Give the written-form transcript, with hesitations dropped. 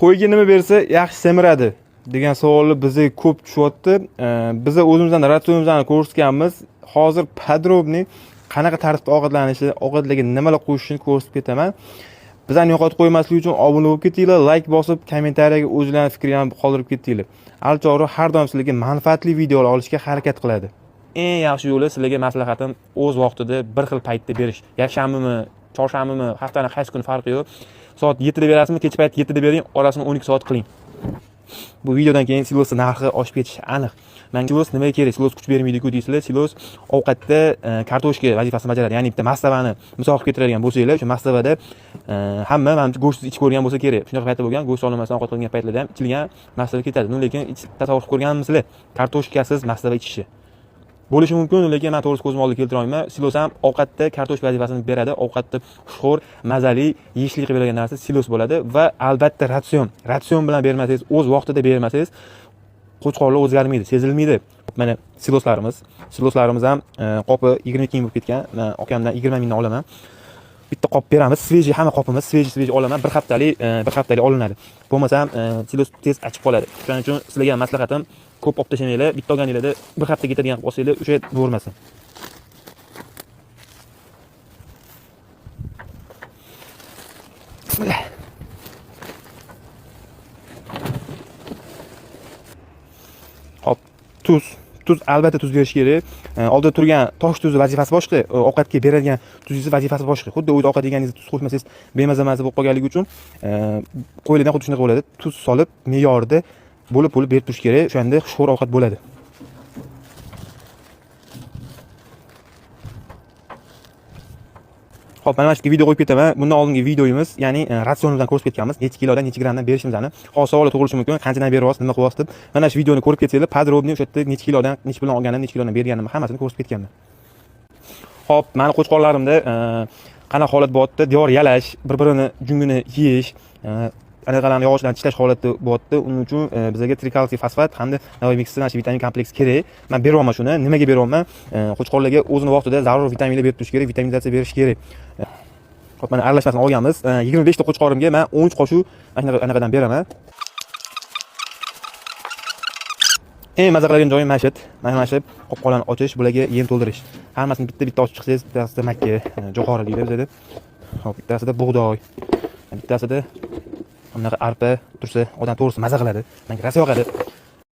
Qo'yga nima bersa yaxshi semiradi degan savollar bizga ko'p tushyapti. Biza o'zimizdan ratsionimizni ko'rsatganmiz. Hozir подробный qanaqa tartibda ovqatlanishi, ovqatlarga nimalar qo'shishini ko'rsatib ketaman. Bizani yo'qotib qo'ymaslik uchun obuna bo'lib ketinglar, layk bosib, kommentariyaga o'zlaringning fikringizni qoldirib ketinglar. Alchorva har doim sizlarga manfaatli videolar olishga harakat qiladi. Eng yaxshi yo'li sizlarga maslahatim o'z vaqtida bir xil paytda berish. Yakshanbami, chorshanbami, haftani qaysi kuni farqi yo'q. Soat 7 da berasizmi, kech payt 7 da bering, orasini 12 soat qiling. Bu videodan keyin silosni narxi oshib ketishi aniq. Menga silos nimaga kerak? Silos kuch bermaydi-ku deysizlar. Silos ovqatda kartoshka vazifasini bajaradi. Ya'ni bitta mastavani misol qilib keltiradigan bo'lsanglar, o'sha mastavada hamma manimcha go'sht ichib ko'rgan bo'lsa kerak. Shunaqa paytda bo'lgan, go'sht olinmasdan ovqat qilingan paytlarda ham ichilgan mastava ketadi. No, lekin tasavvur qilib ko'rganmisizlar? Kartoshkasiz mastava ichishi. Bo'lishi mumkin, lekin men to'g'risi ko'zim oldiga keltira olmayman. Silos ham ovqatda kartoshka vazifasini beradi. Ovqatni xushxo'r, mazali, yeyishli qilib beradigan narsa silos bo'ladi va albatta ratsion. Ratsion bilan bermasangiz, o'z vaqtida bermasangiz, qo'chqorlar o'zgarmaydi, sezilmaydi. Mana siloslarimiz. Siloslarimiz ham qopi 22 ming bo'lib ketgan. Men akamdan 20 mingdan olaman. Bitta qop beramiz, свежий hamma qopimiz свежий свежий olaman. Bir haftalik olinadi. Bo'lmasam silos tez achib qoladi. Shuning uchun sizlarga maslahatim, ko'p olib tashlamanglar. Bitta olganinglarda bir hafta ketadigan qilib olsanglar, o'sha bo'lmasin. Bismillah. Hop, tuz. Tuz, albatta tuz berish kerak. Oldida turgan tosh tuzi vazifasi boshqa, ovqatga beradigan tuzingiz vazifasi boshqa. Xuddi o'zi ovqat yeganingizda tuz qo'shmasangiz bemaza maza bo'lib qolganligi uchun qo'ylardan xuddi shunaqa bo'ladi. Tuz solib, me'yorida bo'lib-bo'lib berib turish kerak. O'shanda xushxo'r ovqat bo'ladi. Xo'p, mana shu video qo'yib ketaman. Bundan oldingi videomiz, ya'ni ratsionimizdan ko'rsatib ketganmiz. Necha kilodan, necha grammdan berishimizni. Hozir savollar tug'ilishi mumkin. Qanchadan beryapsiz, nima qilyapsiz deb. Mana shu videoni ko'rib ketsanglar, подробный o'sha yerda necha kilodan, necha puldan olganimni, necha kilodan berganimni hammasini ko'rsatib ketganman. Xo'p, mani qo'chqorlarimda qanaqa holat bo'lyapti? Devor yalash, bir-birini jungini yeyish, anaqalarni yog'ochlarni tishlash holati bo'lyapti. Uning uchun bizga trikalsiy fosfat hamda Novomix mana shu vitamin kompleks kerak. Men beryapman shuni. Nimaga beryapman? Qo'chqorlarga o'zini vaqtida zarur vitaminlar berib turish kerak, vitaminizatsiya berish kerak. Xo'p, mana aralashmasini olganmiz. 25 ta qo'chqorimga men 13 qoshiq mana shunaqa anaqadan beraman. Eng maza qiladigan joyim mana shu. Mana shu qopqonlarni ochish, bularga yem to'ldirish. Hammasini bitta-bitta ochib chiqsangiz, bittasida makka, jo'xori deydi bizada. Xo'p, bittasida bug'doy, bittasida bunaqa arpa tursa, odam to'g'risi maza qiladi. Menga rosa yoqadi.